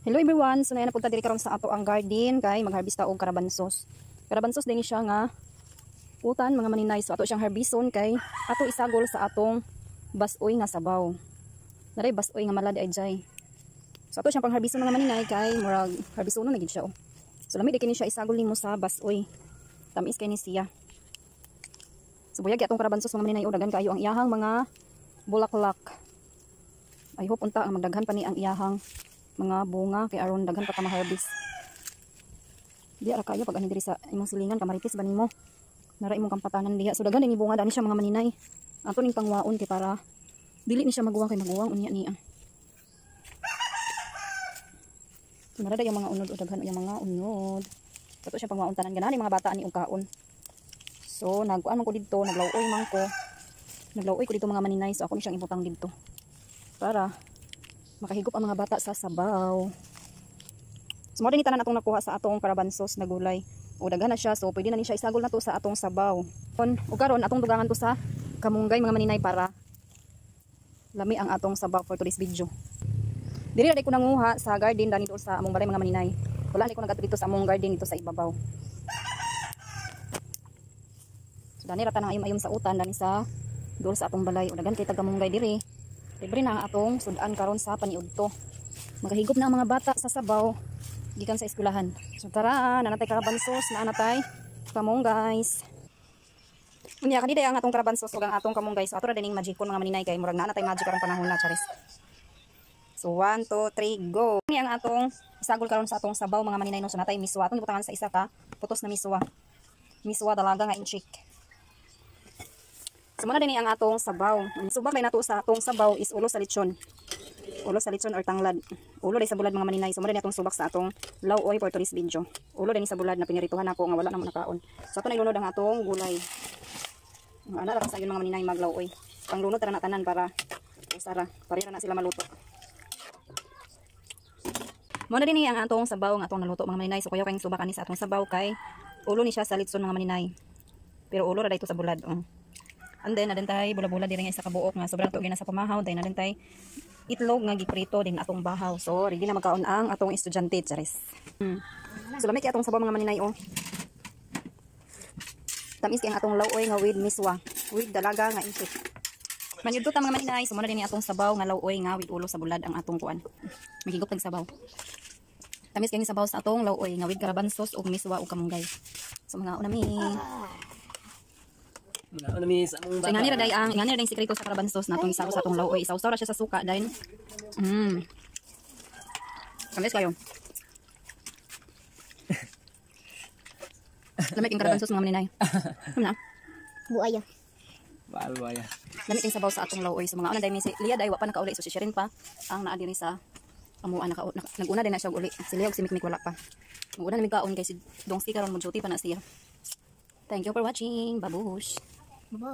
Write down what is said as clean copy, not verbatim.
Hello everyone, so naa napunta diri karon sa ato ang garden kay magharvesta og karabansos. Karabansos din siya nga utan, mga maninay. So ato siyang harbison kay ato isagol sa atong basoy nga sabaw. Naray basoy nga malad ay jay. So ato siyang pangharbison, mga maninay, kay murag harbisono na gid siya oh. So lami di kini siya isagol nimo sa basoy. Tamis kay ni siya. So buyag atong karabansos, mga maninay, oh, daghan kaayo ang iyahang mga bulaklak. I hope unta ang magdaghan pa ni ang iyahang mga bunga kay aron daghan pa ta ma-harvest. Di ra kayo pag ani diri sa imong silingan kamaritis ba nimo. Nara imong kampatanan diha. So daghan ni bunga dani siya, mga maninay. Ato ning pangwaon kay para dili ni siya maguwang kay maguwang unya niya. So nara yung mga unod o daghan yung mga unod. Ato siya pangwaon tanan, ganahan mga bata ani og kaon. So nagkuan man ko didto, naglaw-oy man ko. Naglaw-oy ko dito, mga maninay. So ako ni siyang ibutang didto para makahigop ang mga bata sa sabaw. So mo din tanan atong nakuha sa atong karabansos na gulay. O daghan na siya, so pwede na ni siya isagol na to sa atong sabaw. O karon atong dugangan to sa kamunggay, mga maninay, para lami ang atong sabaw for today's video. Diri na ko nanguha sa garden dani sa among balay, mga maninay. Wala na ko nagadto dito sa among garden dito sa ibabaw. So dani ra tanang ayom-ayom sa utan dani sa duol sa atong balay. O daghan kay tag kamunggay diri. Libre na ang atong sudan karon sa paniudto. Makahigop na ang mga bata sa sabaw gikan sa eskwelahan. So tara, nanatay karabansos, naanatay kamunggay. Unya kanida ang atong karabansos ug ang atong kamunggay. So ato ra dining magicon, mga maninay, kay murag naa natay magic karong panahon na, charis. So 1 2 3 go. Ni ang atong isagol karon sa atong sabaw, mga maninay, no. So natay miswa, atong gibutangan sa isa ka putos na miswa. Miswa dalaga nga inchik. So muna din ang atong sabaw. Subak na nato sa atong sabaw is ulo sa lechon. Ulo sa lechon or tanglad. Ulo din sa bulad, mga maninay. So muna din atong subak sa atong law-oy for today's video. Ulo din sa bulad na pinirituhan ako nga wala na mo nakaon. So ato na ilunod ang atong gulay. Ang ana ra sa mga maninay maglaw-oy. Panglunod ra na tanan para usara. Pareha na sila maluto. Muna din ang atong sabaw nga atong naluto, mga maninay. So kuyaw kayong subak ani sa atong sabaw kay ulo ni siya sa litson, mga maninay. Pero ulo ra dito sa bulad. Oh. And then, natin tay bula-bula diri nga isa ka buok nga sobrang tuog na sa pamahaw. Then, natin tay itlog nga giprito din atong bahaw. So, ready na magkaon ang atong estudyante, charis. So, lamig kay atong sabaw, mga maninay, oh. Tamis kay ang atong law-oy nga with miswa, with dalaga nga insik. Manyudto ta, mga maninay. So, muna din atong sabaw nga law-oy nga with ulo sa bulad ang atong kuan. Maghigop tag sabaw. Tamis kay sabaw sa atong law-oy nga with karabansos ug miswa ug kamunggay. So, mga una mi. Ano mi sa among So ingani ra day ang ingani ra day sikreto sa karabansos na atong isaw sa atong law-oy. Isaw-saw ra siya sa suka dayon. Tamis kayo. Lamig yung karabansos, mga maninay. Ano na? Buaya. Baal buaya. Lamig yung sabaw sa atong law-oy. So mga una day mi si Lia day wa pa nakauli, so si Shirin pa ang naa diri sa amuan nag-una din na siya og uli. Si Lia ug si Mikmik wala pa. Mag-una na mig kaon kay si Dongski karon mo duty pa na siya. Thank you for watching. Babush. Bye.